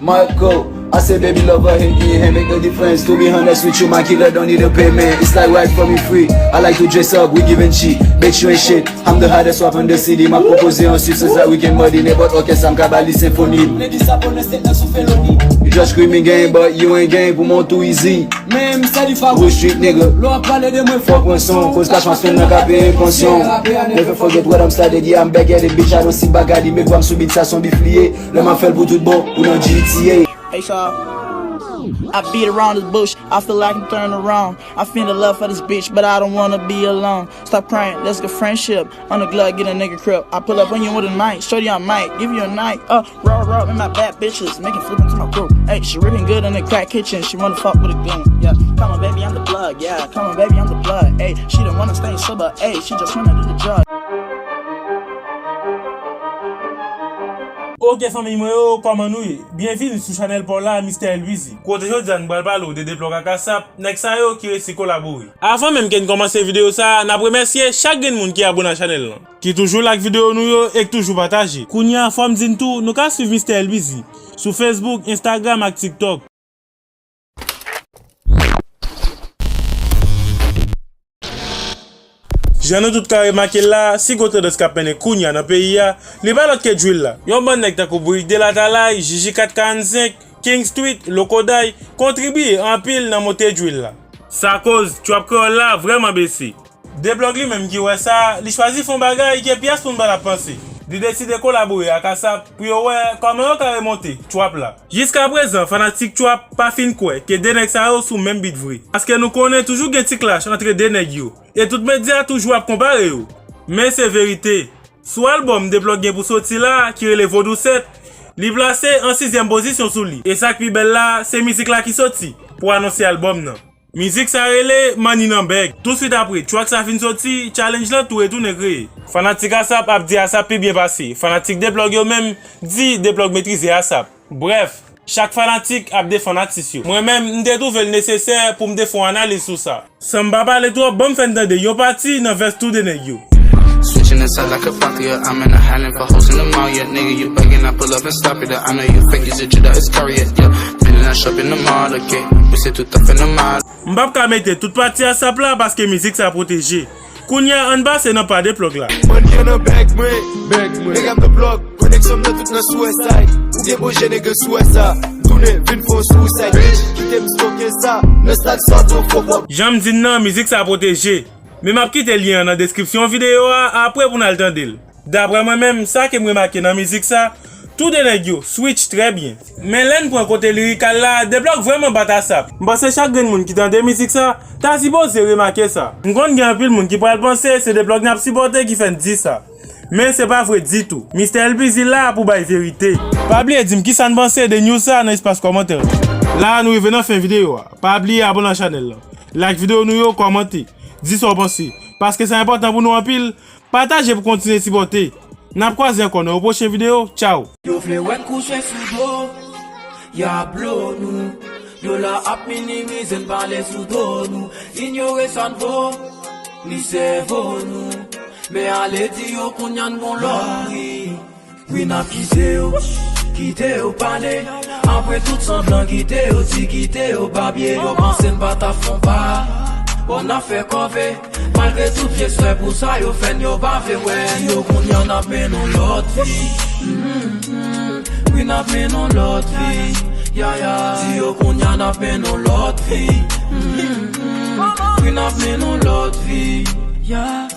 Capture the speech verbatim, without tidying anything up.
Marco, I say baby love her, hit me and make no difference. To be honest with you, my killer don't need a payment. It's like right for me free. I like to dress up, we giving cheap. Bitch, you ain't shit. I'm the hottest rapper in the city. Ma pwopoze an sip, se sa weekend money. Nenpòt òkès sa m ka ba li senfoni. Lady Sabonis, state nan sou feloni. You just screaming gang, but you ain't gang pou mwen too easy. Men m sèli fago. Real street nigga. Lè w ap pale de mwen, fòk mwen son. Koz cash mwen spend nan ka peye pansyon. Never forget what I'm started, yeah, I'm back at it, bitch, I don't sit back at it. Make wam sou beat sa son bif li ye. Lè m ap fè l pou tout bon, ou nan G T A. Hey, y'all. I beat around this bush, I feel like I'm turning around. I feel the love for this bitch, but I don't wanna be alone. Stop crying, let's get friendship. On the glove, get a nigga crib. I pull up on you with a knife, shorty, I might give you a knife. Uh, roll, roll, and my bad bitches, make it flip into my crew. Hey, she ripping good in the crack kitchen, she wanna fuck with a goon. Yeah, come on, baby, I'm the plug, yeah, come on, baby, I'm the plug. Hey, she don't wanna stay sober, hey, she just wanna do the drug. Ok, fanmiy mwen yo, kòman nou ye? Byenvini sou chanèl pa w la, Mistè Elwizi. Kote jodi a n pral pale w de de plòg ak ASAP, nèg sa yo ki resi kolabore. Avan menm ke n kòmanse videyo sa a, n ap remèsye chak grenn moun ki abone a chanèl lan, ki toujou like videyo nou yo e k toujou pataje. Kounye a, fò m di n tou, nou ka swiv Mistè Elwizi sou Facebook, Instagram ak TikTok. Jan nou tout ka remake l la, si gwo tandans k ap mennen kounye a nan peyi a, li pa lòt ke drill la. Yon bann nèg tankou Bourik de Latalay, Jiji kat karannsenk, King Street, Lokoday, kontribye anpil nan monte drill la. Sa koz trap kreyòl la vrèman bese. De plòg li menm ki wè sa, li chwazi fè yon bagay ke pyès moun pa t ap panse. Li deside kolabore ak ASAP pou yo wè kòman yo ka remonte trap la. Jiskaprezan, fanatik trap pa fin kwè ke de nèg sa yo sou menm beat vre. Paske nou konnen toujou gen ti clash antre de nèg yo. E tout medya toujou ap konpare yo. Men se verite. Sou albòm de plòg gen pou soti la, ki rele Vodou sèt, li plase an sizyèm pozisyon sou li. E sa k pi bèl la, se mizik la ki soti pou anonse albòm nan. Mizik sa rele Money nan Bag. Touswit apre trap sa fin soti, challenge lan tou retounen kreye. Fanatik ASAP ap di ASAP pi byen pase. Fanatik de plòg yo menm di de plòg metrize ASAP. Brèf, chak fanatik ap defann atis yo. Mwen menm, m te twouve l nesesè pou m te fè yon analiz sou sa. San m pa pale twòp, ban m fè n tande yon pati nan vès tou de nèg yo. Switching inside like a patriot. I'm in a island for hoes in the mall. Yeah, nigga, you begging, I pull up and stop it. I know you fake, is it you that is Kanye? Yeah, been in that shop in the mall, okay. We say tout à fait normal. M p ap ka mete tout pati ASAP la paske mizik sa pwoteje. Kounye a, ann pase nan pa de plòg la. Money an nan bag mwen, bag mwen. Nèg ap nan plòg, koneksyon m nan tout nan sou West Side. Ou gen bon je nèg sou West sa. Tounen, vin fè yon suicide, bitch. Kite m stoke sa. Nan stad sa, tou fò pwòp. Jan m di n nan, mizik sa pwoteje. Men m ap kite lyen an nan deskripsyon videyo a apre pou n al tande l. Daprè mwen menm, sa ke m remake nan mizik sa, tou de nèg yo switch trè byen. Men lè n pran kote lirikal la, de plòg vrèman bat ASAP. M panse chak grenn moun ki tande mizik sa, ta sipoze remake sa. M konn gen anpil moun ki pral panse se de plòg n ap sipòte ki fè n di sa. Men se pa vre ditou. Mistè Elwizi la pou bay verite. Pa bliye di m kisa n panse de news sa nan espas kòmantè yo. La a nou rive nan fen videyo a. Pa bliye abone ak chanèl lan. Like videyo nou yo, kòmante. Di sa w panse. Paske sa enpòtan pou nou anpil. Pataje pou kontinye sipòte. N ap kwaze ankò nan yon pwochen videyo. Tchaw! Yo vle wè n kouche sou do, y ap blo nou. Yo la ap minimize n, pale sou do nou. Inyore sa n vo, ni sèvo nou. Men ale di yo kounye a n gon lòt pri. Wi, n ap kite yo, kite yo pale. Apre tout sanblan, kite yo di, kite yo babye. Yo panse n pa t ap fè yon pa. Bon, n ap fè kòve. Malgre tout vye swè pou sa yo fè n, yo pa vle wè n. Di yo kounye a n ap mennen yon lòt vi. Mm, mm. Wi, n ap mennen yon lòt vi. Ya, ya. Di yo kounye a n ap mennen yon lòt vi. Mm, mm. Wi, n ap mennen yon lòt vi. Ya.